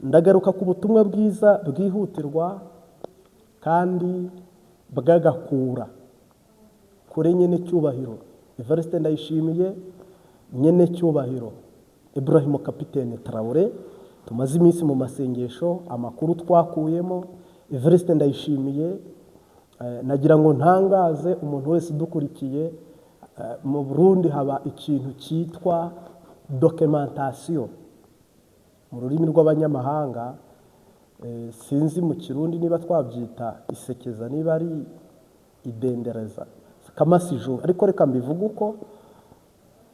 Ndagaruka ku butumwa bwiza bwihutirwa kandi bw'agakura kuri nyene cyubahiro Evariste Ndayishimiye, nyene cyubahiro Ibrahim Kapitene Traoré. Tumaze iminsi mu masengesho, amakuru twakuyemo Evariste Ndayishimiye, nagira ngo ntangaze umuntu wese udukurikiye, mu Burundi haba ikintu cyitwa documentation mu rurimi rw'abanyamahanga, sinzi mu Kirundi niba twabyita isekeza, niba ari idendereza kamasijo, ariko reka mbivuge uko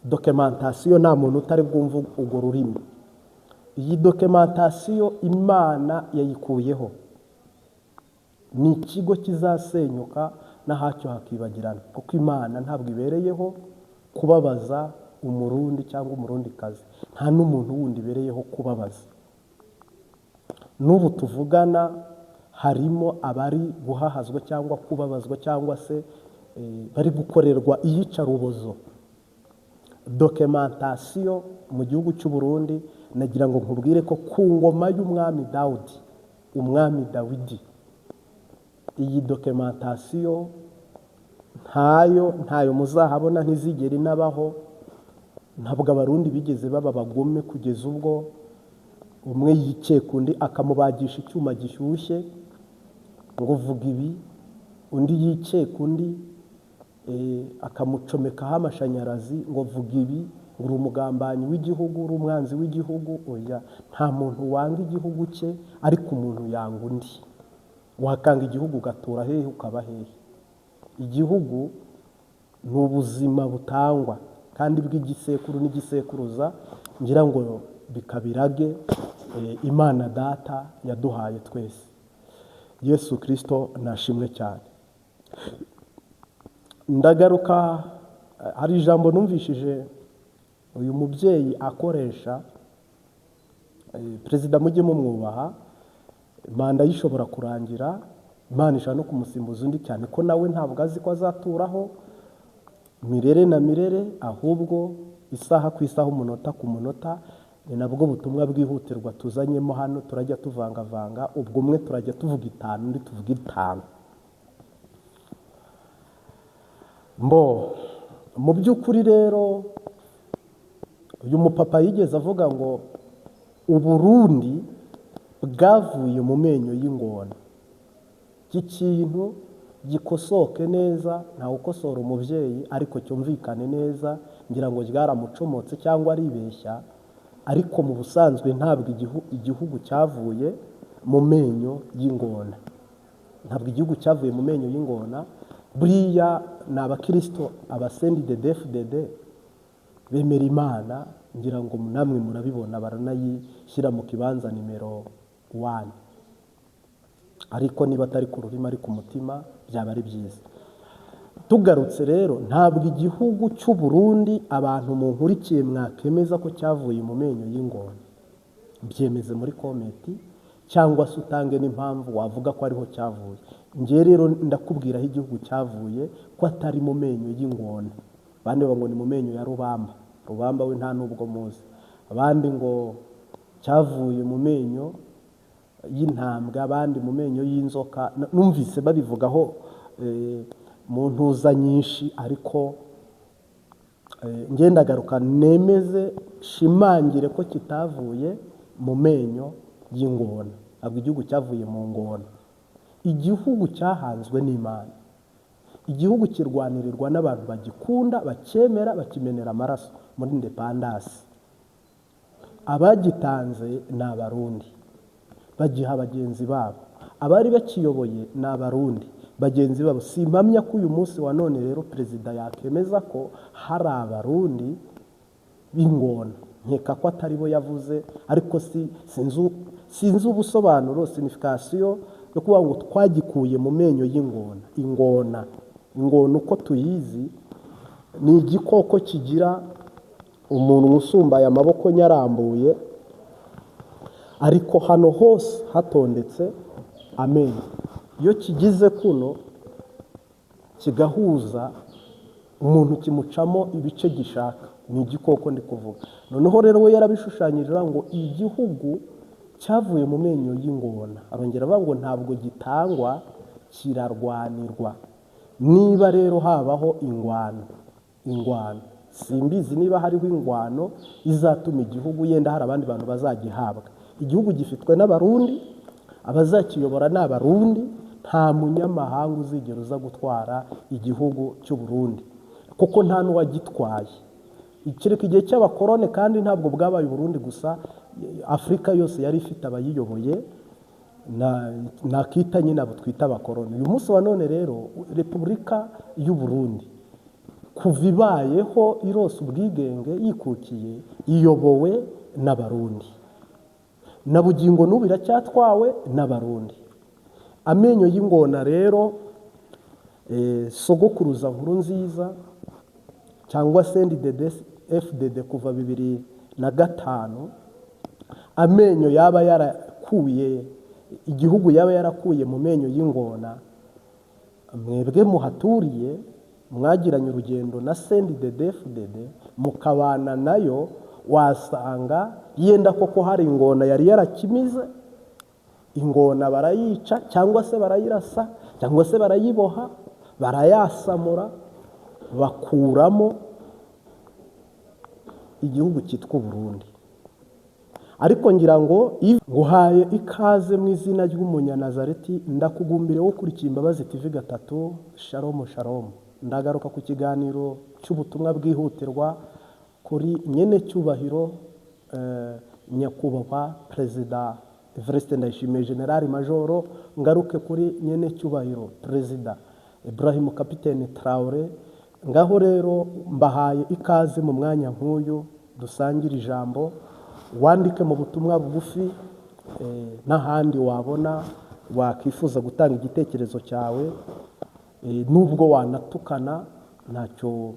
documentation, nta muntu utari bwumve urwo rurimi. Iyi documentation Imana yayikuyeho, ni ikigo kizasenyuka n'ahacyo hakibagirana, kuko Imana ntabwo ibereyeho kubabaza Umurundi cyangwa Umurundikazi, nta n'umuntu wundi ibereyeho kubabaza. N'ubu tuvugana harimo abari guhahazwa cyangwa kubabazwa cyangwa se bari gukorerwa iyicarubozo. Documentation mu gihugu cy'u Burundi, nagira ngo nkubwire ko ku ngoma y'umwami Dawudi, umwami Dawidi, iyi documentation ntayo muzahabona, ntizigera inabaho. Ntabwo Abarundi bigeze baba abagome kugeza ubwo umwe yikeka undi akamubagisha icyuma gishyushye ngo vuga ibi, undi yikeka undi akamucomekaho amashanyarazi ngo vuga ibi, ngo uri umugambanyi w'igihugu, uri umwanzi w'igihugu. Oya, nta muntu wanga igihugu cye, ariko umuntu yanga undi. Wakanga igihugu ugatura hehe, ukaba hehe? Igihugu ni ubuzima butangwa kandi bw'igisekuru n'igisekuruza, ngira ngo bikabirage Imana Data yaduhaye twese. Yesu Kristo nashimwe cyane. Ndagaruka, hari ijambo numvishije uyu mubyeyi akoresha, perezida mujye mumwubaha, manda yishobora kurangira, Imana ishobora no kumusimbuza undi, cyane ko nawe ntabwo azi ko azaturaho mirere na mirere, ahubwo isaha ku isaha, umunota ku munota. Ni nabwo butumwa bwihutirwa tuzanyemo hano, turajya tuvangavanga, ubwo umwe turajya tuvuga 5, undi tuvuga 5. Mbo mu by'ukuri rero uyu mupapa yigeze avuga ngo Uburundi bwavuye mu menyo y'ingona. Iki kintu gikosoke neza, ntawe ukosora umubyeyi, ariko cyumvikane neza, ngira ngo ryaramucomotse cyangwa aribeshya, ariko mu busanzwe ntabwo igihugu cyavuye mu menyo y'ingona. Ntabwo igihugu cyavuye mu menyo y'ingona. Buriya ni abakristo abasendi de DFDD bemera Imana, ngira ngo namwe murabibona, baranayishyira mu kibanza nimero 1. Ariko niba atari ku rurimi ari ku mutima byaba ari byiza. Tugarutse rero, ntabwo igihugu cy'u Burundi abantu munkurikiye mwakemeza ko cyavuye mu menyo y'ingona. Byemeze muri komenti cyangwa se utange n'impamvu wavuga ko ariho cyavuye. Ngiye rero ndakubwira aho igihugu cyavuye ko atari mu menyo y'ingona. Abandi ngo ni mu menyo ya Rubamba, Rubamba we nta nubwo muzi. Abandi ngo cyavuye mu menyo y'intambwe, abandi mu menyo y'inzoka. Numvise babivugaho mu ntuza nyinshi, ariko ngendagaruka nemeze shimangire ko kitavuye mu menyo y'ingona. Ntabwo igihugu cyavuye mu ngona. Igihugu cyahanzwe n'Imana. Igihugu kirwanirirwa n'abantu bagikunda, bacyemera, bakimenera amaraso muri independence. Abagitanze ni Abarundi, bagiha bagenzi babo. Abari bakiyoboye ni Abarundi bagenzi babo. Simpamya ko uyu munsi wa none rero perezida yakemeza ko hari Abarundi b'ingona. Nkeka ko atari bo yavuze, ariko sinzi ubusobanuro, signification yo kuvuga ngo twagikuye mu menyo y'ingona. Ingona, ingona uko tuyizi ni igikoko kigira umuntu usumbaye amaboko nyarambuye, ariko hano hose hatondetse amenyo. Iyo kigize kuno kigahuza umuntu kimucamo ibice gishaka. Ni igikoko ndi kuvuga. Noneho rero we yarabishushanyije ngo igihugu cyavuye mu menyo y'ingona. Arongera avuga ngo ntabwo gitangwa, kirarwanirwa. Niba rero habaho ingwano, ingwano simbizi niba hariho ingwano izatuma igihugu yenda hari abandi bantu bazagihabwa. Igihugu gifitwe n'Abarundi, abazakiyobora ni Abarundi, nta munyamahanga uzigera uza gutwara igihugu cy'u Burundi kuko nta n'uwagitwaye. Kereka igihe cy'abakorone, kandi ntabwo bwabaye Burundi gusa, Afurika yose yari ifite abayiyoboye, nakita nyine abo twita abakoroni. Uyu munsi wa none rero Repubulika y'u Burundi kuva ibayeho irose ubwigenge yikukiye, iyobowe n'Abarundi, na bugingo n'ubu iracyatwawe n'Abarundi. Amenyo y'ingona rero, sogokuruza nkuru nziza cyangwa CNDD FDD kuva 2005, amenyo yaba yarakuye igihugu, yaba yarakuye mu menyo y'ingona, mwebwe muhaturiye mwagiranye urugendo na CNDD FDD mukabana nayo, wasanga yenda koko hari ingona yari yarakimize. Ingona barayica cyangwa se barayirasa cyangwa se barayiboha, barayasamura, bakuramo igihugu cyitwa Burundi. Ariko ngira ngo nguhaye ikaze mu izina ry'Umunyanazareti, ndakugumbire wo ukurikiye Imbabazi TV 3. Shalom shalom. Ndagaruka ku kiganiro cy'ubutumwa bwihutirwa kuri nyene cyubahiro nyakubahwa Perezida Evariste Ndayishimiye, General Majoro, ngaruke kuri nyene cyubahiro Perezida Ibrahim Kapitene Traore. Ngaho rero mbahaye ikaze mu mwanya nk'uyu dusangira ijambo. Wandike mu butumwa bugufi n'ahandi wabona wakwifuza gutanga igitekerezo cyawe, nubwo wanatukana ntacyo.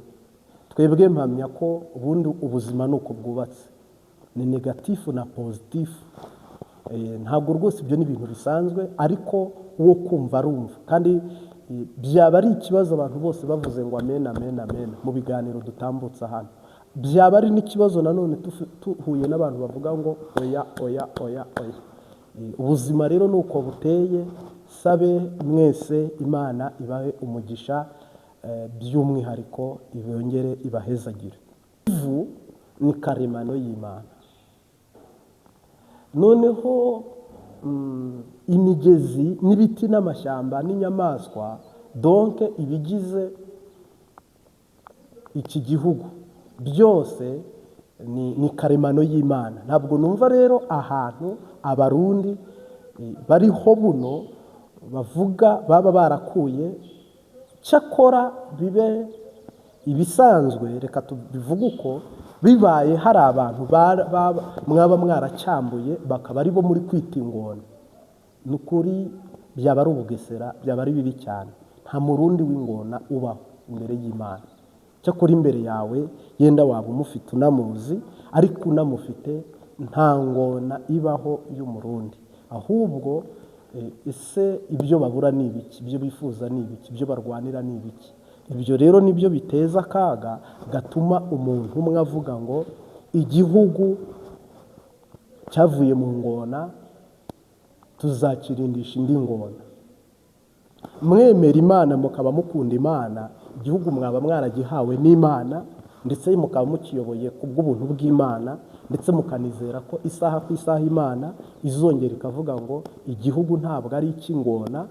Twebwe mpamya ko ubundi ubuzima ni uko bwubatse, ni négatif na positif. Ntabwo rwose ibyo ni ibintu bisanzwe, ariko uwo kumva arumva. Kandi byaba ari ikibazo abantu bose bavuze ngo amen amen amen mu biganiro dutambutsa hano. Byaba ari n'ikibazo nanone tuhuye n'abantu bavuga ngo oya oya oya oya. Ubuzima rero ni uko buteye. Sabe mwese Imana ibahe umugisha, by'umwihariko ibongere ibahezagire. Ivu ni karemano y'Imana. Noneho imigezi n'ibiti n'amashyamba n'inyamaswa, donc ibigize iki gihugu byose ni karemano y'Imana. Ntabwo numva rero ahantu Abarundi bariho buno bavuga baba barakuye. Cyakora bibe ibisanzwe, reka tubivuge uko bibaye, hari abantu mwaba mwaracyambuye bakaba ari bo muri kwita ingona, ni ukuri byaba ari ubugesera, byaba ari bibi cyane. Nta Murundi w'ingona ubaho imbere y'Imana. Cyakora imbere yawe yenda waba umufite unamuzi, ariko unamufite nta ngona ibaho y'Umurundi. Ahubwo ese ibyo babura ni ibiki, ibyo bifuza ni ibiki, ibyo barwanira ni ibiki? Ibyo rero nibyo biteza akaga gatuma umuntu umwe avuga ngo igihugu cyavuye mu ngona tuzakirindisha indi ngona. Mwemera Imana mukaba mukunda Imana, igihugu mwaba mwaragihawe n'Imana, ndetse mukaba mukiyoboye ku bw'ubuntu bw'Imana, ndetse mukanizera ko isaha ku isaha Imana izongera ikavuga ngo igihugu ntabwo ari icy'ingona,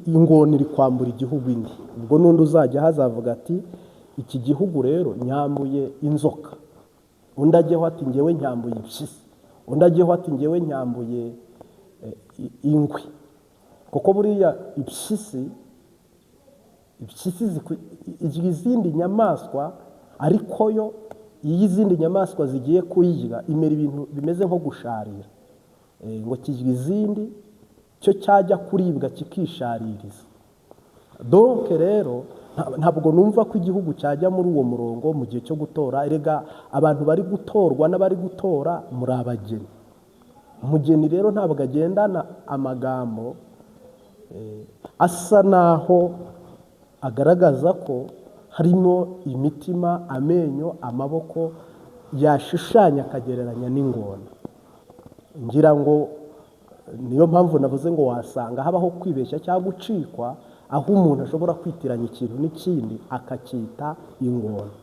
ingona iri kwambura igihugu indi. Ubwo n'undi uzajya hazavuga ati iki gihugu rero nyambuye inzoka, undi ajyeho ati ngewe nyambuye impyisi, undi ajyeho ati ngewe nyambuye ingwe. Kuko buriya impyisi irya izindi nyamaswa, ariko yo iyo izindi nyamaswa zigiye kuyirya imera ibintu bimeze nko gusharira, ngo kirya izindi, cyo cyajya kuribwa kikishaririza. Donc rero ntabwo numva ko igihugu cyajya muri uwo murongo mu gihe cyo gutora. Erega abantu bari gutorwa n'abari gutora muri abageni. Umugeni rero ntabwo agendana amagambo asa naho agaragaza ko harimo imitima, amenyo, amaboko yashushanya akagereranya n'ingona. Ngira ngo niyo mpamvu navuze ngo wasanga habaho kwibeshya cyangwa gucikwa, aho umuntu ashobora kwitiranya ikintu n'ikindi akacyita ingona.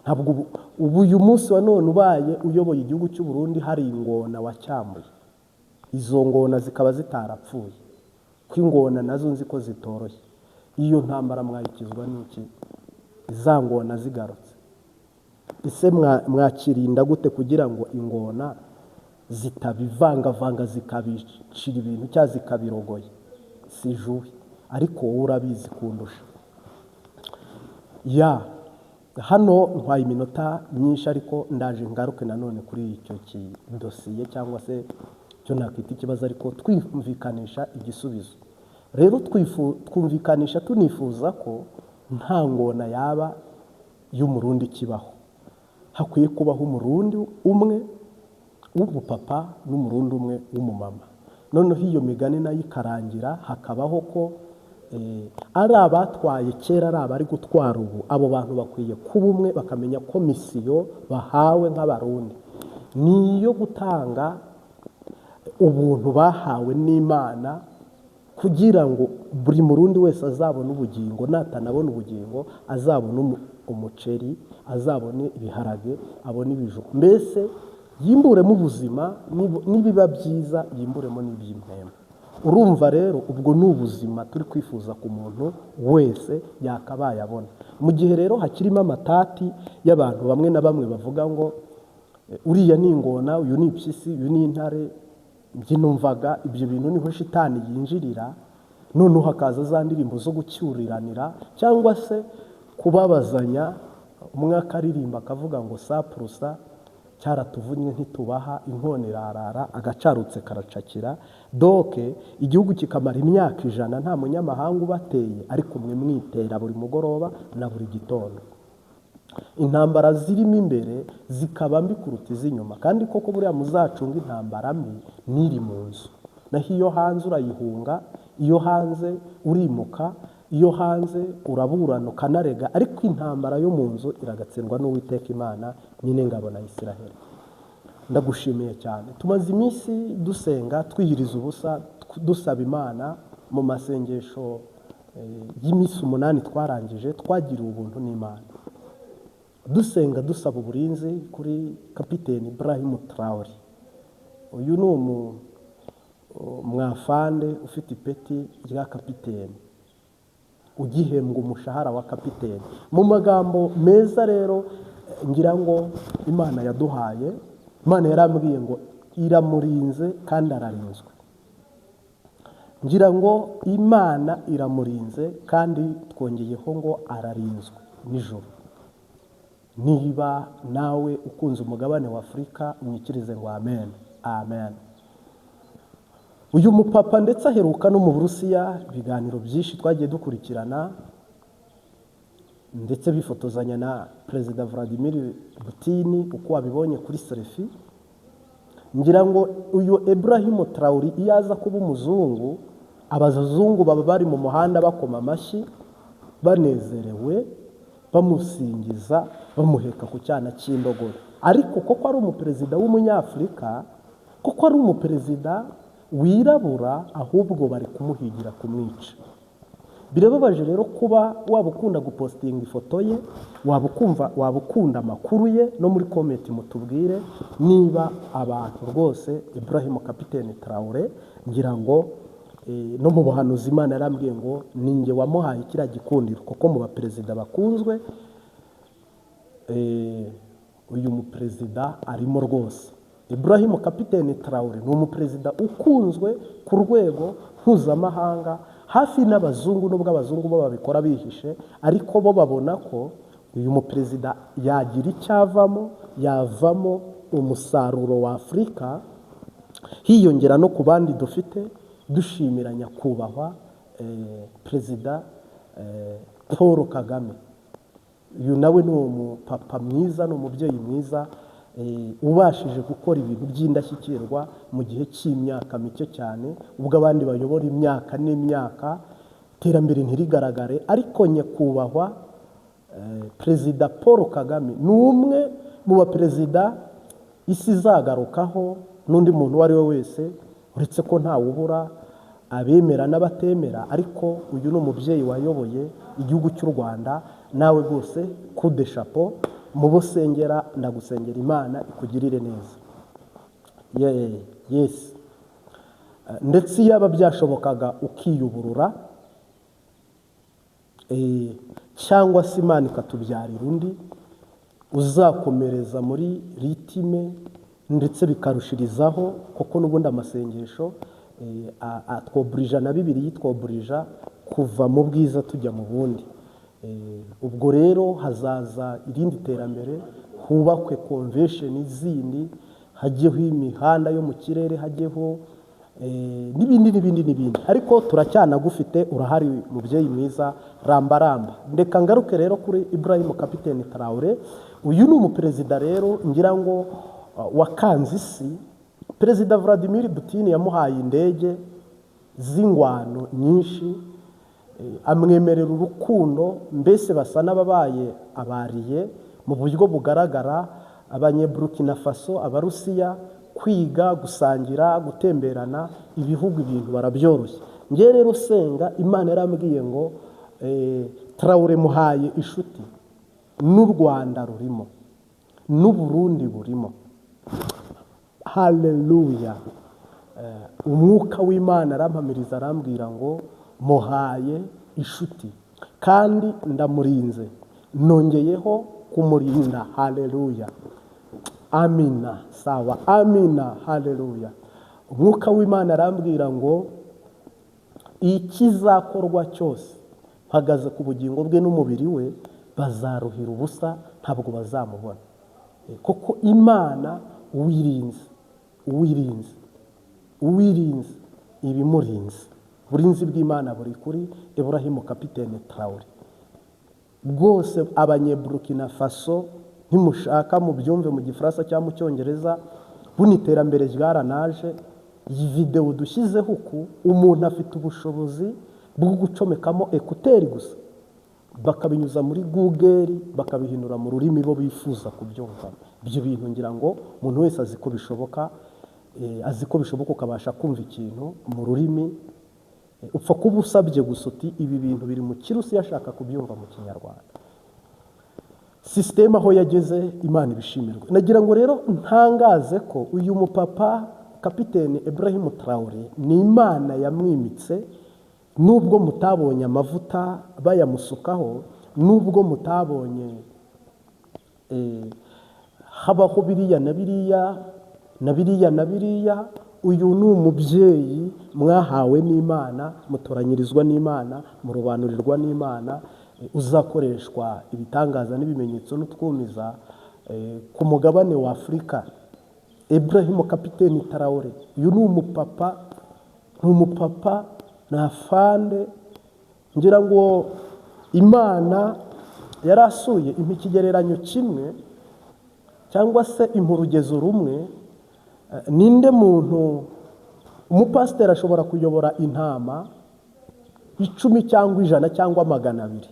Ntabwo ubu uyu munsi wa none ubaye uyoboye igihugu cy'u Burundi hari ingona wacyambuye, izo ngona zikaba zitarapfuye, ko ingona nazo nzi ko zitoroshye. Iyo ntambara mwayikizwa n'iki? Za ngona zigarutse, ese mwakirinda gute kugira ngo ingona zitabivangavanga zikabicira ibintu cyangwa zikabirogoye? Si juwe, ariko wowe urabizi kundusha. Ya hano ntwaye iminota myinshi, ariko ndaje ngaruke nanone kuri icyo kidosiye cyangwa se cyo nakwita ikibazo, ariko twumvikanisha igisubizo. Rero twumvikanisha tunifuza ko nta ngona yaba y'umurundi kibaho. Hakwiye kubaho umurundi umwe w'umupapa n'umurundi umwe w'umumama. Noneho iyo migani nayo ikarangira, hakabaho ko ari abatwaye kera ari abari gutwara ubu, abo bantu bakwiye kuba umwe, bakamenya ko misiyo bahawe nk'abarundi ni iyo gutanga ubuntu bahawe n'Imana, kugira ngo buri murundi wese azabone ubugingo, natanabona ubugingo azabone umuceri, azabone ibiharage, abone ibijumba, mbese yimburemo ubuzima, nibiba byiza yimburemo n'iby'impembe. Urumva rero ubwo ni ubuzima turi kwifuza ku muntu wese yakabaye abona. Mu gihe rero hakirimo amatati y'abantu bamwe na bamwe bavuga ngo uriya ni ingona, uyu ni impyisi, uyu ni intare, numvaga ibyo bintu niho shitani yinjirira, noneho hakaza za ndirimbo zo gucyuriranira cyangwa se kubabazanya. Umwe akaririmba akavuga ngo sapurusa cyaratuvunnye ntitubaha, inkoni irarara, agacarutse karacakira. Doke igihugu kikamara imyaka 100 nta munyamahanga ubateye, ariko mwe mwitera buri mugoroba na buri gitondo. Intambara zirimo imbere zikaba mbi kuruta iz'inyuma, kandi koko buriya muzacunga intambara mbi niri mu nzu. Naho iyo hanze urayihunga, iyo hanze urimuka, iyo hanze uraburana ukanarega, ariko intambara yo mu nzu iragatsindwa n'Uwiteka Imana nyine ngabo na Isiraheli. Ndagushimiye cyane. Tumaze iminsi dusenga twiyiriza ubusa, dusaba Imana mu masengesho y'iminsi 8 twarangije, twagiriwe ubuntu n'Imana. Dusenga dusaba uburinzi kuri Kapiteni Ibrahim Traore. Uyu ni umwafande ufite ipeti rya kapiteni, ugihembwa umushahara wa kapiteni. Mu magambo meza rero ngira ngo Imana yaduhaye, Imana yarambwiye ngo iramurinze kandi ararinzwe. Ngira ngo Imana iramurinze kandi twongeyeho ngo ararinzwe nijoro. Niba nawe ukunze umugabane wa Afurika unyikirize ngo amen, amen. Uyu mupapa ndetse aheruka no mu Burusiya, ibiganiro byinshi twagiye dukurikirana, ndetse bifotozanya na Perezida Vladimir Putin uko wabibonye kuri selfie. Ngira ngo uyu Ibrahim Traore iyo aza kuba umuzungu, abazungu baba bari mu muhanda bakoma amashyi banezerewe, bamusingiza, bamuheka ku cyana cy'indogobe. Ariko koko ari umuperezida w'umunyafurika, koko ari umuperezida wirabura, ahubwo bari kumuhigira kumwica. Birababaje rero kuba waba ukunda gupostinga ifoto ye, waba ukunda amakuru ye, no muri comment mutubwire niba abantu rwose Ibrahim Kapiteni Traore, ngira ngo no mu buhanuzi Imana yarambwiye ngo ninjye wamuhaye kiriya gikundiro, kuko mu baperezida bakunzwe uyu muperezida arimo rwose. Ibrahim Kapiteni Traore ni umuperezida ukunzwe ku rwego mpuzamahanga, hafi n'abazungu, nubwo abazungu bo babikora bihishe, ariko bo babona ko uyu muperezida yagira icyavamo, yavamo umusaruro wa Afurika, hiyongera no ku bandi dufite. Dushimira nyakubahwa Perezida Paul Kagame. Uyu nawe ni umupapa mwiza, ni umubyeyi mwiza, ubashije gukora ibintu by'indashyikirwa mu gihe cy'imyaka mike cyane, ubwo abandi bayobora imyaka n'imyaka iterambere ntirigaragare. Ariko nyakubahwa Perezida Paul Kagame ni umwe mu baperezida isi izagarukaho N'undi muntu uwo ari we wese, uretse ko ntawubura abemera n'abatemera, ariko uyu ni umubyeyi wayoboye igihugu cy'u Rwanda. Nawe rwose coup de chapeau, mu bo sengera, ndagusengera Imana ikugirire neza. Yes, ndetse iyaba byashobokaga ukiyuburura, cyangwa se Imana ikatubyarira undi uzakomereza muri rythme, ndetse bikarushirizaho, kuko n'ubundi amasengesho atwoburija na Bibiri yitwoburija kuva mu bwiza tujya mu bundi. Ubwo rero hazaza irindi terambere, hubakwe convention zindi, hajyeho imihanda yo mu kirere, hajyeho n'ibindi n'ibindi n'ibindi, ariko turacyanagufite, urahari mubyeyi mwiza, ramba ramba. Ndeka ngaruke rero kuri Ibrahim Kapiteni Traore. Uyu ni umuperezida rero ngira ngo wakanze isi. Perezida Vladimir Putin yamuhaye indege z'ingwano nyinshi, amwemerera urukundo, mbese basa n'ababaye abariye mu buryo bugaragara. Abanyeburukina Faso, Abarusiya, kwiga, gusangira, gutemberana ibihugu, ibintu barabyoroshye. Ngewe rero senga Imana yarambwiye ngo Traore muhaye inshuti, n'u Rwanda rurimo, n'u Burundi burimo. Haleluya! Umwuka w'Imana arampamiriza, arambwira ngo muhaye inshuti kandi ndamurinze, nongeyeho kumurinda. Haleluya, amina, sawa, amina, haleluya. Umwuka w'Imana arambwira ngo ikizakorwa cyose, mpagaze ku bugingo bwe n'umubiri we, bazaruhira ubusa, ntabwo bazamubona. Kuko Imana uwirinze, uwirinze, uwirinze, ibimurinze. Uburinzi bw'Imana buri kuri Ibrahim Kapitene Traore bwose. Abanyeburukina Faso, ntimushaka mubyumve mu Gifaransa cyangwa mu Cyongereza, buno iterambere ryaranaje. Iyi videwo dushyizeho uku, umuntu afite ubushobozi bwo gucomekamo écouteurs gusa, bakabinyuza muri Google, bakabihindura mu rurimi bo bifuza kubyumva. Ibyo bintu ngira ngo umuntu wese azi ko bishoboka, azi ko bishoboka ukabasha kumva ikintu mu rurimi upfa kuba usabye gusa uti ibi bintu biri mu Kirusiya, ashaka kubyumva mu Kinyarwanda. Système aho yageze, Imana ibishimirwe. Nagira ngo rero ntangaze ko uyu mupapa Kapitene Ibrahim Traore ni Imana yamwimitse, nubwo mutabonye amavuta bayamusukaho, nubwo mutabonye habaho biriya na biriya na biriya na biriya. Uyu ni umubyeyi mwahawe n'Imana, mutoranyirizwa n'Imana, murobanurirwa n'Imana, uzakoreshwa ibitangaza n'ibimenyetso n'utwumiza ku mugabane wa Afurika. Ibrahim Kapiteni Traore, uyu ni umupapa, ni umupapa, ni afande. Ngira ngo Imana yarasuye impa ikigereranyo kimwe cyangwa se impa urugezo rumwe. Ninde muntu, umupasiteri ashobora kuyobora intama 10 cyangwa 100 cyangwa 200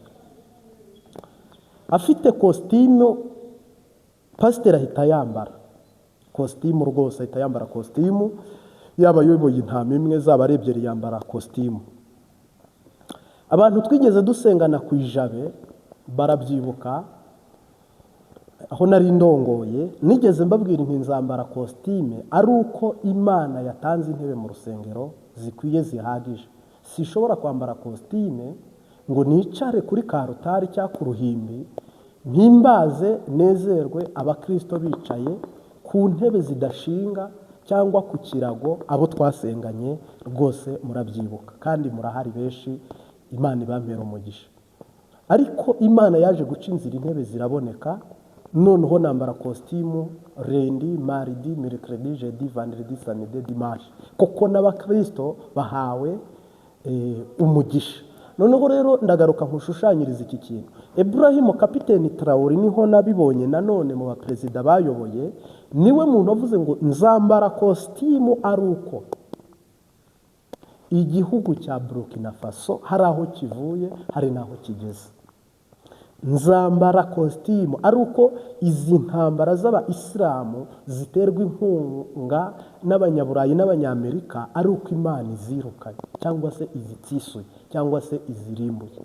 afite kositimu? Pasiteri ahita yambara kositimu rwose, ahita yambara kositimu, yaba ayoboye intama imwe, zaba ari ebyiri, yambara kositimu. Abantu twigeze dusengana ku Ijabe barabyibuka, aho nari ndongoye, nigeze mbabwira nti nzambara kositime ari uko Imana yatanze intebe mu rusengero zikwiye, zihagije. Sishobora kwambara kositime ngo nicare kuri karutari cyangwa ku ruhimbi, mpimbaze nezerwe, abakirisito bicaye ku ntebe zidashinga cyangwa ku kirago. Abo twasenganye rwose murabyibuka kandi murahari benshi, Imana ibampera umugisha. Ariko Imana yaje guca inzira, intebe ziraboneka, noneho nambara kositimu lundi, mardi, mercredi, jeudi, vendredi, samedi, dimanche, kuko n'abakirisito bahawe umugisha. Noneho rero ndagaruka nkushushanyiriza iki kintu. Ibrahim Kapiteni Traore, niho nabibonye nanone mu baperezida bayoboye, niwe muntu wavuze ngo nzambara kositimu ari uko igihugu cya Burkina Faso hari aho kivuye, hari n'aho kigeze. Nzambara kositimu ari uko izi ntambara z'abayisilamu ziterwa inkunga n'abanyaburayi n'abanyamerika, ari uko Imana izirukanye cyangwa se izitsisuye cyangwa se izirimbuye.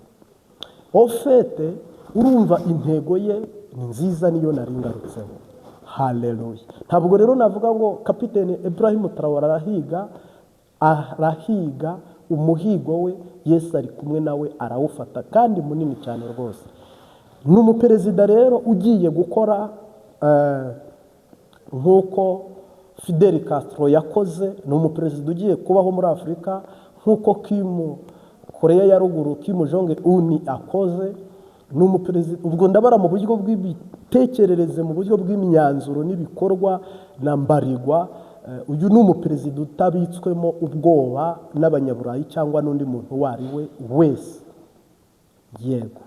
Ofete urumva intego ye ni nziza, niyo nari ngarutseho. Haleluya. Ntabwo rero navuga ngo Kapitene Ibrahim Traoré arahiga umuhigo we, Yesu ari kumwe nawe arawufata kandi munini cyane rwose. Ni umuperezida rero ugiye gukora nk'uko Fidel Castro yakoze, ni umuperezida ugiye kubaho muri Afurika nk'uko Kim Korea ya ruguru Kim Jong Un akoze. Ni umuperezida, ubwo ndabara mu buryo bw'imitekerereze, mu buryo bw'imyanzuro n'ibikorwa na mbarigwa. Uyu ni umuperezida utabitswemo ubwoba n'abanyaburayi cyangwa n'undi muntu uwo ari we wese. Yego,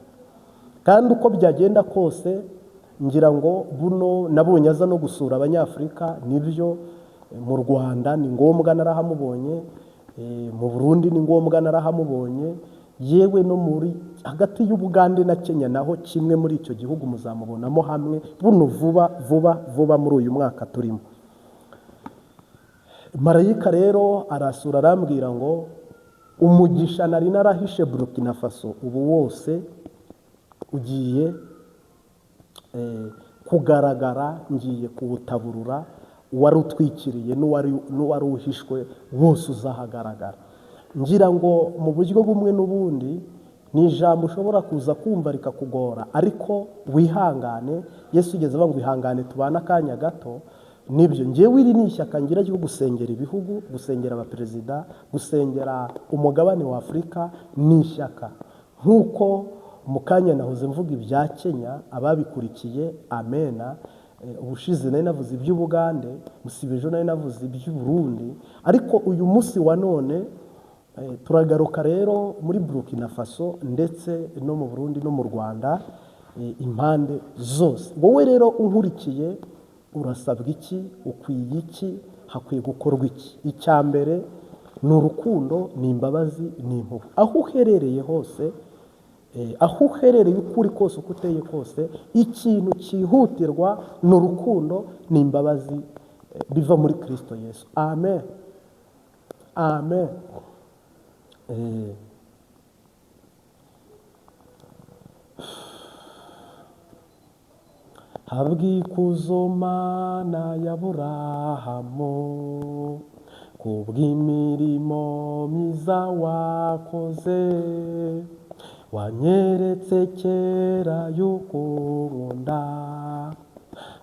kandi uko byagenda kose ngira ngo buno nabonye aza no gusura abanyafurika, nibyo mu Rwanda ni ngombwa narahamubonye, mu Burundi ni ngombwa narahamubonye, yewe no muri hagati y'Ubugande na Kenya naho kimwe muri icyo gihugu muzamubonamo hamwe buno vuba vuba vuba muri uyu mwaka turimo. Marayika rero arasura arambwira ngo umugisha nari narahishe Burkina Faso ubu wose ugiye kugaragara, ngiye kuwutaburura, uwari utwikiriye n'uwari uhishwe wose uzahagaragara. Ngira ngo mu buryo bumwe n'ubundi ni ijambo ushobora kuza kumva rikakugora, ariko wihangane. Yesu ugeze avuga ngo ihangane tubane akanya gato. Nibyo, ngewe iri ni ishyaka ngira ryo gusengera ibihugu, gusengera abaperezida, gusengera umugabane wa Afurika, ni ishyaka. Nk'uko mu kanya nahoze mvuga ibya Kenya, ababikurikiye amena. Ubushize nari navuze iby'Ubugande, musibe ejo nari navuze iby'Uburundi, ariko uyu munsi wa none turagaruka rero muri Burkina Faso ndetse no mu Burundi no mu Rwanda, impande zose. Wowe rero unkurikiye urasabwa iki? Ukwiye iki? Hakwiye gukorwa iki? Icya mbere ni urukundo, ni imbabazi, ni impuhwe. Aho uherereye hose, aho uherereye uko uri kose, uko uteye kose, ikintu cyihutirwa ni urukundo, ni imbabazi biva muri Kristo Yesu. Amen, amen. Habwa ikuzo Mana ya Aburahamu, kubw'imirimo myiza wakoze, wanyeretse kera yuko unkunda,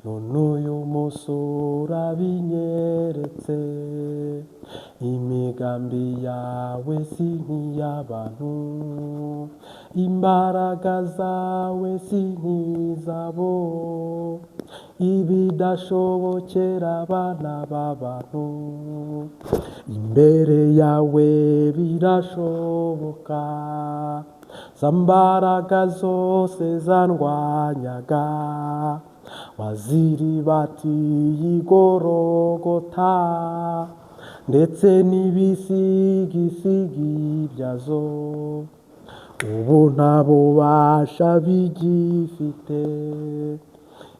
none uyu munsi urabinyeretse. Imigambi yawe si nk'iy'abantu, imbaraga zawe si nk'izabo, ibidashobokera abana b'abantu imbere yawe birashoboka. Za mbaraga zose zandwanyaga waziribatiye igorogota, ndetse n'ibisigisigi byazo ubu nta bubasha bigifite.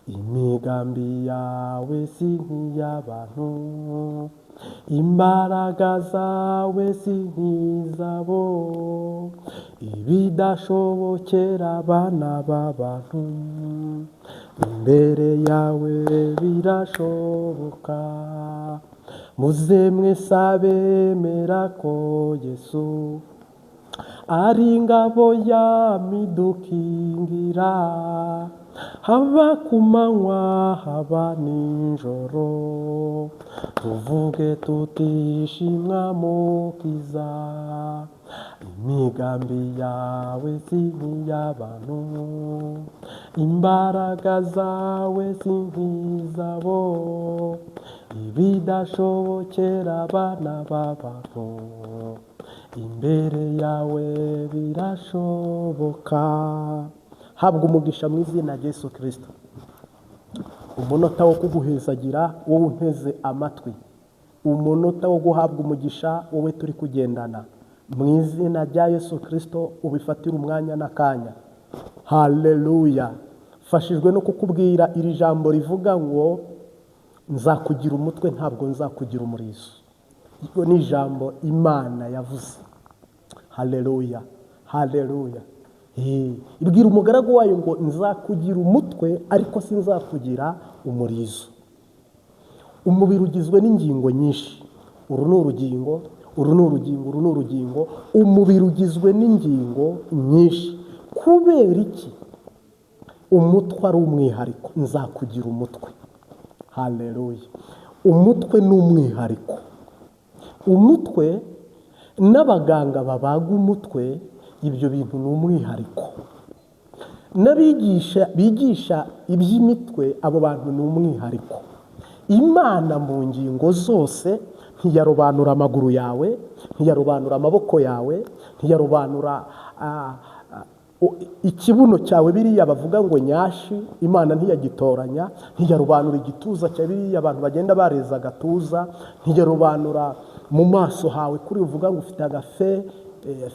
Imigambi yawe si nk'iy'abantu, imbaraga zawe si nk'izabo, ibidashobokera abana b'abantu imbere yawe birashoboka. Muze mwese abemera ko Yesu ari ingabo yamidukingira, haba ku manywa haba nijoro, tuvuge tutishimwa Mukiza. Imigambi yawe si nk'iy'abantu, imbaraga zawe si nk'izabo, ibidashobokera abana b'abantu imbere yawe birashoboka. Habwa umugisha mu izina rya Yesu Kristo. Umunota wo kuguhezagira wowe unteze amatwi, umunota wo guhabwa umugisha wowe turi kugendana mu izina rya Yesu Kristo, ubifatire umwanya n'akanya. Haleluya! Mfashijwe no kukubwira iri jambo rivuga ngo nzakugira umutwe, ntabwo nzakugira umurizo. Iryo ni ijambo Imana yavuze. Haleluya, haleluya. Ibwira umugaragu wayo ngo nzakugira umutwe, ariko sinzakugira umurizo. Umubiri ugizwe n'ingingo nyinshi. Uru ni urugingo, uru ni urugingo, uru ni urugingo. Umubiri ugizwe n'ingingo nyinshi. Kubera iki umutwe ari umwihariko? Nzakugira umutwe. Haleluya. Umutwe ni umwihariko. Umutwe n'abaganga babaga umutwe, ibyo bintu ni umwihariko. N'abigisha bigisha iby'imitwe, abo bantu ni umwihariko. Imana mu ngingo zose ntiyarobanura amaguru yawe, ntiyarobanura amaboko yawe, ntiyarobanura ikibuno cyawe, biriya bavuga ngo nyashi, Imana ntiyagitoranya, ntiyarobanura igituza cyawe, biriya abantu bagenda bareza agatuza, ntiyarobanura mu maso hawe kuri uvuga ngo ufite agafe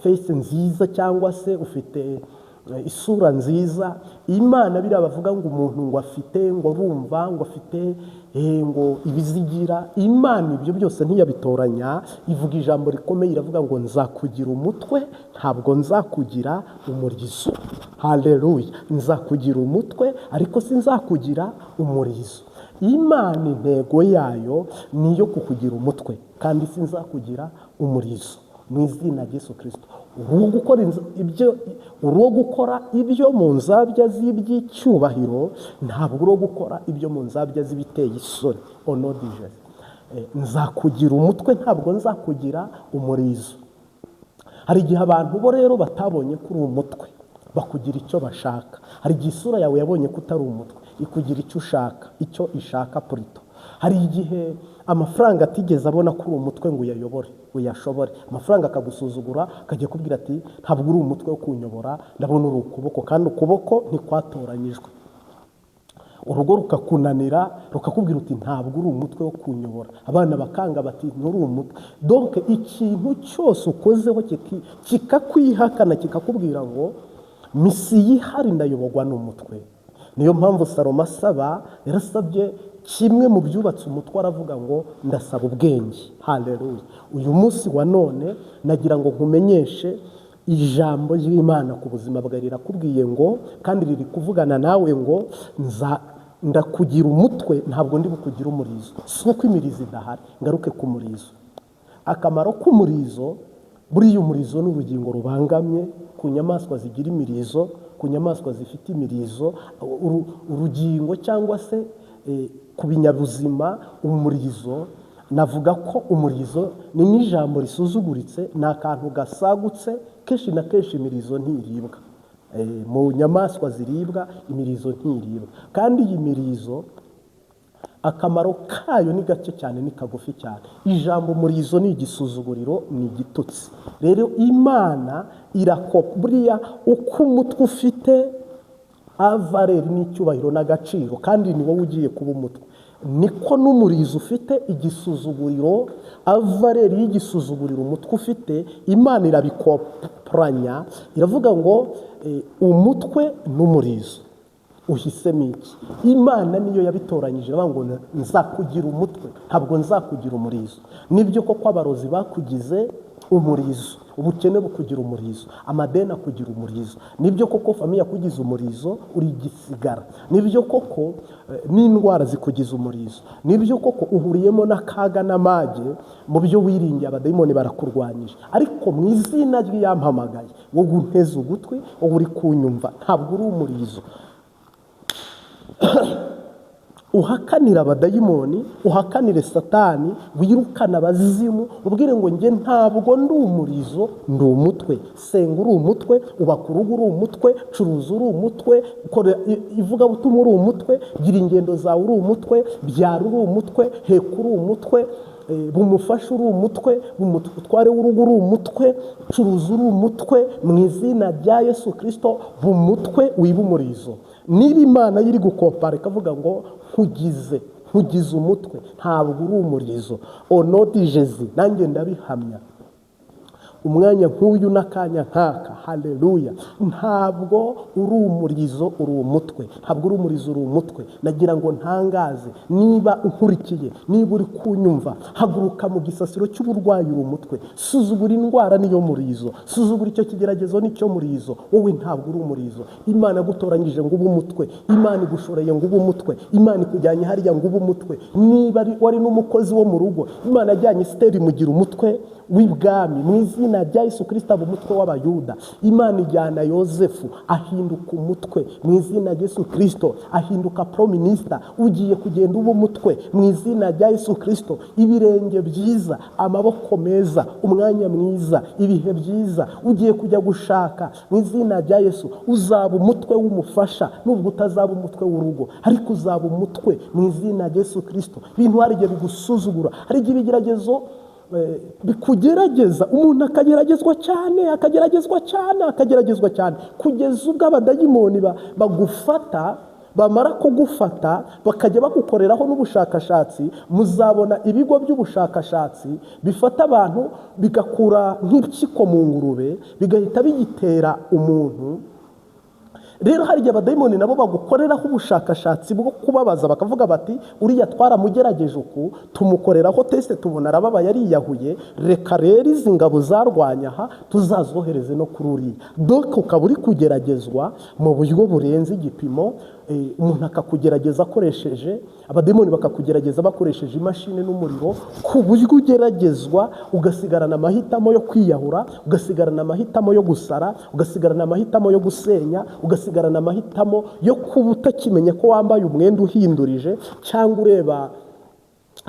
face nziza cyangwa se ufite isura nziza. Imana biriya bavuga ngo umuntu ngo afite, ngo arumva, ngo afite ngo ibizigira, Imana ibyo byose ntiyabitoranya. Ivuga ijambo rikomeye, iravuga ngo nzakugira umutwe, ntabwo nzakugira umurizo. Haleluya. Nzakugira umutwe, ariko sinzakugira umurizo. Imana intego yayo ni iyo kukugira umutwe, kandi sinzakugira umurizo, mu izina rya Yesu Kirisito. Uri uwo gukora ibyo mu nzabya z'iby'icyubahiro, ntabwo uri uwo gukora ibyo mu nzabya z'ibiteye isoni. Onodije, nzakugira umutwe, ntabwo nzakugira umurizo. Hari igihe abantu bo rero batabonye ko uri umutwe, bakugira icyo bashaka. Hari igihe isura yawe yabonye ko utari umutwe, ikugira icyo ushaka, icyo ishaka purito. Hari igihe amafaranga atigeze abona ko uri umutwe ngo uyayobore, uyashobore. Amafaranga akagusuzugura, akajya kubwira ati ntabwo uri umutwe wo kunyobora, ndabona uri ukuboko, kandi ukuboko ntikwatoranyijwe. Urugo rukakunanira, rukakubwira uti ntabwo uri umutwe wo kunyobora. Abana bakanga bati nturi umutwe. Donc ikintu cyose ukozeho kikakwihakana, kikakubwira ngo misi yihari ndayoborwa n'umutwe. Niyo mpamvu Salomo asaba, yarasabye kimwe mu byubatse umutwe, aravuga ngo ndasaba ubwenge. Haleluya. Uyu munsi wa none nagira ngo nkumenyeshe ijambo ry'Imana ku buzima bwawe, rirakubwiye ngo, kandi riri kuvugana nawe ngo ndakugira umutwe, ntabwo ndi bukugira umurizo. Si uko imirizo idahari, ngaruke ku murizo. Akamaro k'umurizo, buriya umurizo ni urugingo rubangamye ku nyamaswa zigira imirizo, ku nyamaswa zifite imirizo, urugingo cyangwa se ku binyabuzima. Umurizo, navuga ko umurizo ni n'ijambo risuzuguritse, ni akantu gasagutse. Kenshi na kenshi imirizo ntiribwa. Mu nyamaswa ziribwa imirizo ntiribwa, kandi iyi mirizo akamaro kayo ni gake cyane, ni kagufi cyane. Ijambo umurizo ni igisuzuguriro, ni igitutsi. Rero Imana irakopa buriya uko umutwe ufite avareri n'icyubahiro n'agaciro, kandi ni wowe ugiye kuba umutwe, niko n'umurizo ufite igisuzuguriro, avareri y'igisuzuguriro umutwe ufite. Imana irabikopranya, iravuga ngo umutwe n'umurizo uhisemo iki? Imana niyo yabitoranyije, iravuga ngo nzakugira umutwe, ntabwo nzakugira umurizo. Nibyo koko abarozi bakugize umurizo, ubukene bukugira umurizo, amadeni akugira umurizo. Nibyo koko famiye akugize umurizo, uri igisigara. Nibyo koko n'indwara zikugize umurizo. Nibyo koko uhuriyemo n'akaga n'amage, mu byo wiringiye abadayimoni barakurwanyije. Ariko mu izina ry'iyampamagaye, wowe unteze ugutwi, wowe uri kunyumva, ntabwo uri umurizo. Uhakanira abadayimoni, uhakanire Satani, wirukana abazimu, ubwire ngo njye ntabwo ndi umurizo, ndi umutwe. Senga uri umutwe, ubaka urugo uri umutwe, curuza uri umutwe, kora ivugabutumwa uri umutwe, gira ingendo zawe uri umutwe, byara uri umutwe, heka uri umutwe, bumufashe uri umutwe, bumutware w'urugo uri umutwe, curuza uri umutwe, mu izina rya Yesu Kristo bumutwe wiba umurizo. Niba Imana yiri gukompara ikavuga ngo nkugize umutwe, ntabwo uri umurizo. Onodi Jezi, nanjye ndabihamya. Umwanya nk'uyu n'akanya nk'aka, haleluya. Ntabwo uri umurizo, uri umutwe. Ntabwo uri umurizo, uri umutwe. Nagira ngo ntangaze, niba unkurikiye, niba uri kunyumva, haguruka mu gisasiro cy'uburwayi, uri umutwe. Suzugura indwara niyo murizo, suzugura icyo kigeragezo nicyo murizo. Wowe ntabwo uri umurizo. Imana yagutoranyije ngo ube umutwe, Imana igushoreye ngo ube umutwe, Imana ikujyanye hariya ngo ube umutwe. Niba wari n'umukozi wo mu rugo, Imana yajyanye Esiteri imugira umutwe w'ibwami mu izina rya Yesu Kristo, aba umutwe w'Abayuda. Imana ijyana Yozefu ahinduka umutwe mu izina rya Yesu Kristo, ahinduka prominista. Ugiye kugenda uba umutwe mu izina rya Yesu Kristo. Ibirenge byiza, amaboko meza, umwanya mwiza, ibihe byiza. Ugiye kujya gushaka mu izina rya Yesu. Uzaba umutwe w'umufasha, nubwo utazaba umutwe w'urugo, ariko uzaba umutwe mu izina rya Yesu Kristo. Ibintu hari igihe bigusuzugura, hari igihe ibigeragezo bikugerageza, umuntu akageragezwa cyane, akageragezwa cyane, akageragezwa cyane, kugeza ubwo abadayimoni bagufata. Bamara kugufata bakajya bagukoreraho n'ubushakashatsi. Muzabona ibigo by'ubushakashatsi bifata abantu bigakura nk'impyiko mu ngurube, bigahita bigitera umuntu. Rero hari igihe abadayimoni nabo bagukoreraho ubushakashatsi bwo kubabaza, bakavuga bati uriya twaramugerageje uku, tumukoreraho test, tubona arababaye, ariyahuye, reka rero izi ngabo zarwanya aha tuzazohereze no kuri uriya. Donc ukaba uri kugeragezwa mu buryo burenze igipimo. Umuntu akakugerageza akoresheje abadayimoni, bakakugerageza bakoresheje imashini n'umuriro, ku buryo ugeragezwa ugasigarana amahitamo yo kwiyahura, ugasigarana amahitamo yo gusara, ugasigarana amahitamo yo gusenya, ugasigarana amahitamo yo kuba utakimenya ko wambaye umwenda uhindurije cyangwa ureba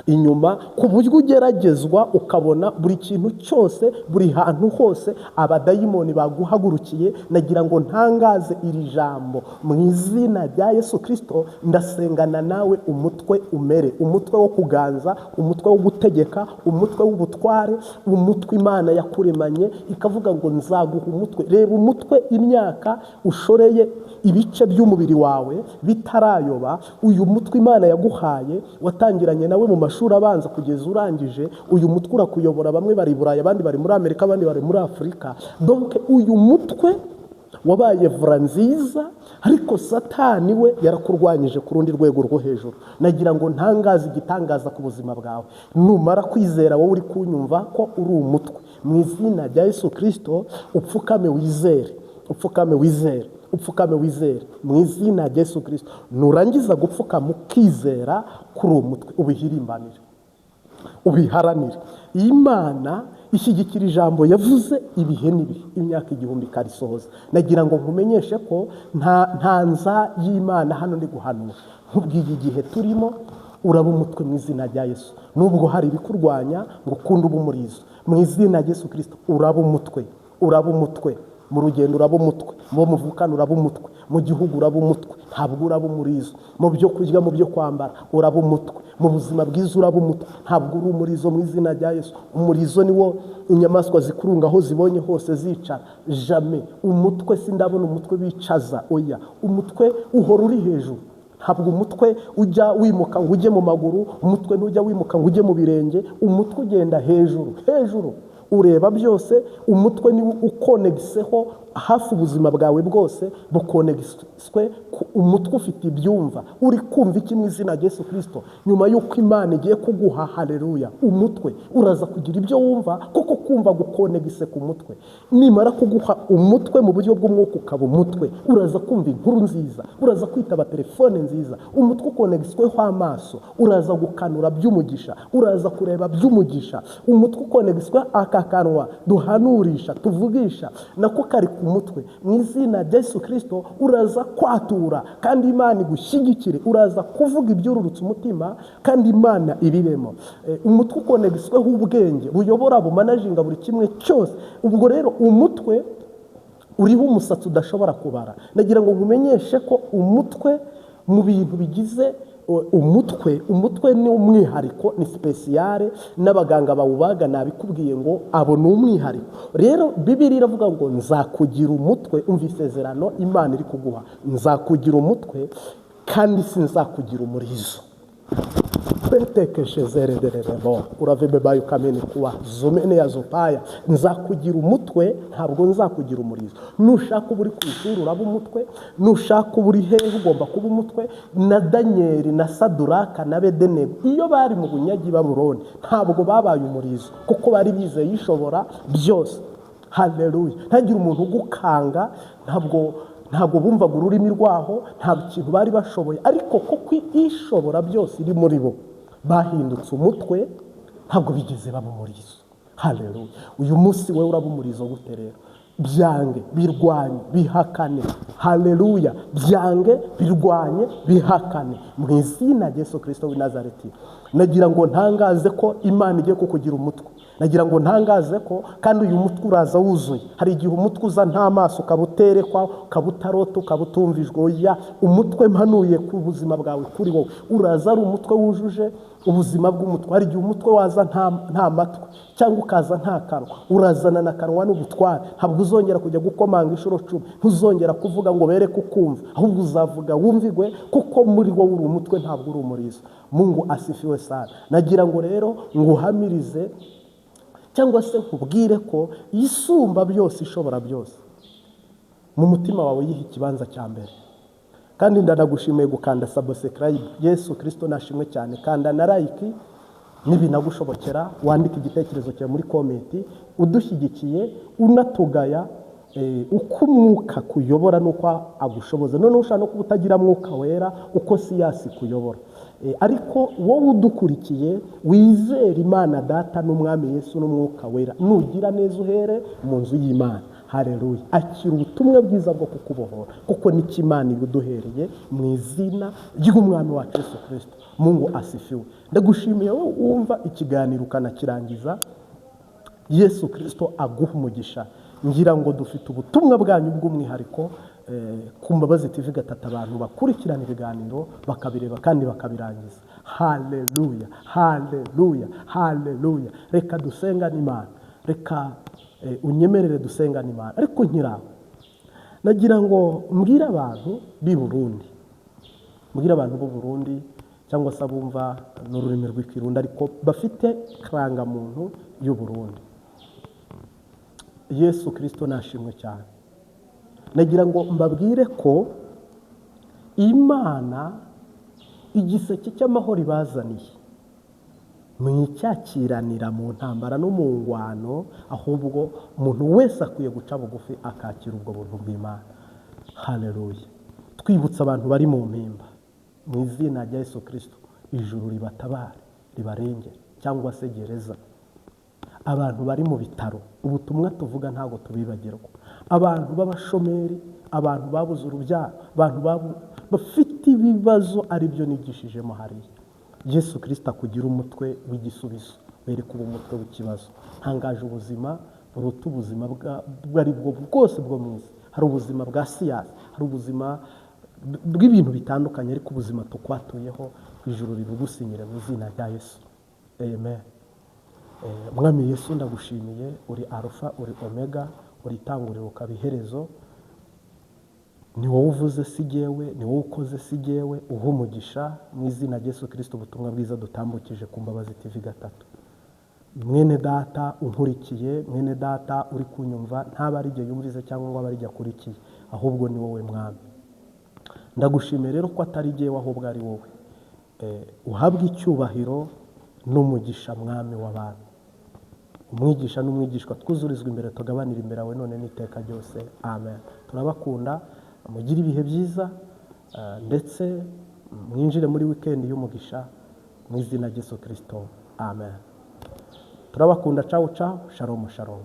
inyuma, ku buryo ugeragezwa ukabona buri kintu cyose, buri hantu hose abadayimoni baguhagurukiye. Nagira ngo ntangaze iri jambo mu izina rya Yesu Kristo, ndasengana nawe umutwe umere, umutwe wo kuganza, umutwe wo gutegeka, umutwe w'ubutware, umutwe Imana yakuremanye ikavuga ngo nzaguha umutwe. Reba umutwe, imyaka ushoreye ibice by'umubiri wawe bitarayoba, uyu mutwe Imana yaguhaye watangiranye nawe mu mashuri abanza kugeza urangije, uyu mutwe urakuyobora. Bamwe bari i Burayi, abandi bari muri Amerika, abandi bari muri Afurika. Donc uyu mutwe wabaye vura nziza, ariko Satani we yarakurwanyije ku rundi rwego rwo hejuru. Nagira ngo ntangaze igitangaza ku buzima bwawe. Numara kwizera, wowe uri kunyumva, ko uri umutwe mu izina rya Yesu Kristo, upfukame wizere, upfukame wizere, upfukame wizere mu izina rya Yesu Kristo. Nurangiza gupfukama ukizera kuri uwo mutwe, ubihirimbanire, ubiharanire. Imana ishyigikira ijambo yavuze ibihe n'ibihe, imyaka 1000 ikarisohoza. Nagira ngo nkumenyeshe ko nta nza y'Imana hano ndi guhanura, nkubwiye igihe turimo, uraba umutwe mu izina rya Yesu. Nubwo hari ibikurwanya ngo ukunde ube umurizo, mu izina rya Yesu Kristo uraba umutwe, uraba umutwe mu rugendo, uraba umutwe mu bo muvukana, uraba umutwe mu gihugu, uraba umutwe, ntabwo uraba umurizo. Mu byo kurya, mu byo kwambara, uraba umutwe. Mu buzima bwiza uraba umutwe, ntabwo uri umurizo mu izina rya Yesu. Umurizo ni wo inyamaswa zikurunga aho zibonye hose zicara. Jamais umutwe, sindabona umutwe bicaza, oya. Umutwe uhora uri hejuru. Ntabwo umutwe ujya wimuka ngo ujye mu maguru, umutwe ntujya wimuka ngo ujye mu birenge, umutwe ugenda hejuru hejuru, ureba byose. Umutwe niwo ukonegiseho hafi ubuzima bwawe bwose bukonegiswe. Umutwe ufite ibyumva. Uri kumva iki mu izina rya Yesu Kristo? Nyuma y'uko Imana igiye kuguha, haleluya, umutwe, uraza kugira ibyo wumva, kuko kumva gukonegise ku mutwe. Nimara kuguha umutwe mu buryo bw'umwuka ukaba umutwe, uraza kumva inkuru nziza, uraza kwitaba telefone nziza. Umutwe ukonegisweho amaso, uraza gukanura by'umugisha, uraza kureba by'umugisha. Umutwe ukonegiswe aka kanwa duhanurisha, tuvugisha, nako kari ku mutwe. Mu izina rya Yesu Kristo uraza kwatura kandi Imana igushyigikire, uraza kuvuga ibyururutse umutima kandi Imana ibibemo. Umutwe ukonegisweho ubwenge buyobora, bumanajinga buri kimwe cyose. Ubwo rero umutwe uriho umusatsi udashobora kubara. Nagira ngo nkumenyeshe ko umutwe, mu bintu bigize umutwe, umutwe ni umwihariko, ni spécial, n'abaganga bawubaga nabikubwiye ngo abo ni umwihariko. Rero Bibiliya iravuga ngo nzakugira umutwe. Umva isezerano Imana iri kuguha: nzakugira umutwe kandi sinzakugira umurizo. Twetekeshezerererebo uravebebayo ukamene kuwa zomene ya zopaya. Nzakugira umutwe, ntabwo nzakugira umurizo. Nushaka uba uri ku ishuri uraba umutwe, nushaka uba uri hehe ugomba kuba umutwe. Na Daniel na Saduraka na Bedenego iyo bari mu bunyagi Babuloni ntabwo babaye umurizo, kuko bari bizeye ishobora byose. Haleluya! Ntagire umuntu ugukanga, ntabwo bumvaga ururimi rwaho, nta kintu bari bashoboye, ariko kuko ishobora byose iri muri bo bahindutse umutwe, ntabwo bigeze baba umurizo. Haleluya! Uyu munsi wowe uraba umurizo gute rero? Byange, birwanye, bihakane. Haleluya! Byange, birwanye, bihakane mu izina rya Yesu Kristo w'i Nazareti. Nagira ngo ntangaze ko Imana igiye kukugira umutwe. Nagira ngo ntangaze ko kandi uyu mutwe uraza wuzuye. Hari igihe umutwe uza nta maso, ukaba uterekwa, ukaba utarota, ukaba utumvijwe. Oya, umutwe mpanuye ku buzima bwawe kuri wowe uraza ari umutwe wujuje ubuzima bw'umutwe. Hari igihe umutwe waza nta matwi, cyangwa ukaza nta kanwa, urazana na kanwa n'ubutware. Ntabwo uzongera kujya gukomanga inshuro 10, ntuzongera kuvuga ngo bereke ukumva, ahubwo uzavuga wumvigwe, kuko muri wowe uri umutwe, ntabwo uri umurizo. Mungu asifiwe sana. Nagira ngo rero nguhamirize cyangwa se nkubwire ko isumba byose ishobora byose mu mutima wawe yiha ikibanza cya mbere. Kandi ndanagushimiye gukanda subscribe. Yesu Kristo nashimwe cyane. Kanda na like nibinagushobokera, wandike igitekerezo cyawe muri comment udushyigikiye, unatugaya uko umwuka kuyobora nuko agushoboza. Noneho ushobora no kuba utagira mwuka wera uko siyasi kuyobora, ariko wowe udukurikiye wizere Imana Data n'Umwami Yesu n'Umwuka Wera, nugira neza uhere mu nzu y'Imana. Haleluya! Akira ubutumwa bwiza bwo kukubohora, kuko nicyo Imana ibuduhereye mu izina ry'Umwami wacu Yesu Kristo. Mungu asifiwe. Ndagushimiye wowe wumva ikiganiro ukanakirangiza. Yesu Kristo aguha umugisha. Ngira ngo dufite ubutumwa bwanyu bw'umwihariko ku Mbabazi TV 3, abantu bakurikirana ibiganiro bakabireba kandi bakabirangiza. Haleluya, haleluya, haleluya. Reka dusengane Imana, reka unyemerere dusengane Imana. Ariko nkiraho nagira ngo mbwire abantu b'i Burundi, mbwire abantu b'u Burundi cyangwa se abumva n'ururimi rw'ikirundi ariko bafite karangamuntu y'u Burundi. Yesu Kristo nashimwe cyane. Nagira ngo mbabwire ko Imana igiseke cy'amahoro ibazaniye, mwicyakiranira mu ntambara no mu ngwano, ahubwo umuntu wese akwiye guca bugufi akakira ubwo buntu bw'Imana. Haleluya! Twibutsa abantu bari mu mpimba mu izina rya Yesu Kristo, ijuru ribatabare ribarengere, cyangwa se gereza. Abantu bari mu bitaro, ubutumwa tuvuga ntabwo tubibagirwa. Abantu b'abashomeri, abantu babuze urubyaro, abantu bafite ibibazo, aribyo nigishijemo hariya. Yesu Kristo akugira umutwe w'igisubizo, wereka ubu umutwe w'ikibazo. Ntangaje ubuzima buruta ubuzima bwo ari bwo bwose bwo mu isi. Hari ubuzima bwa siyasi, hari ubuzima bw'ibintu bitandukanye, ariko ubuzima tukwatuyeho ijuru ribugusinyire mu izina rya Yesu. Amen. Mwami Yesu ndagushimiye, uri Alpha, uri Omega, uri itanguriro ukaba iherezo. Ni wowe uvuze si jyewe, ni wowe ukoze si jyewe. Uha umugisha mu izina rya Yesu Kristo ubutumwa bwiza dutambukije ku Mbabazi TV 3. Mwene data unkurikiye, mwene data uri kunyumva, ntaba ari jye yumvise cyangwa ngo abe ari jye akurikiye, ahubwo ni wowe Mwami. Ndagushimiye rero ko atari jyewe ahubwo ari wowe. Uhabwe icyubahiro n'umugisha Mwami w'abantu. Umwigisha n'umwigishwa twuzurizwa imbere, tugabanira imbere yawe none n'iteka ryose. Amen. Turabakunda, mugire ibihe byiza, ndetse mwinjire muri weekend y'umugisha mu izina rya Yesu Kristo. Amen. Turabakunda. Ciao ciao. Shalom shalom.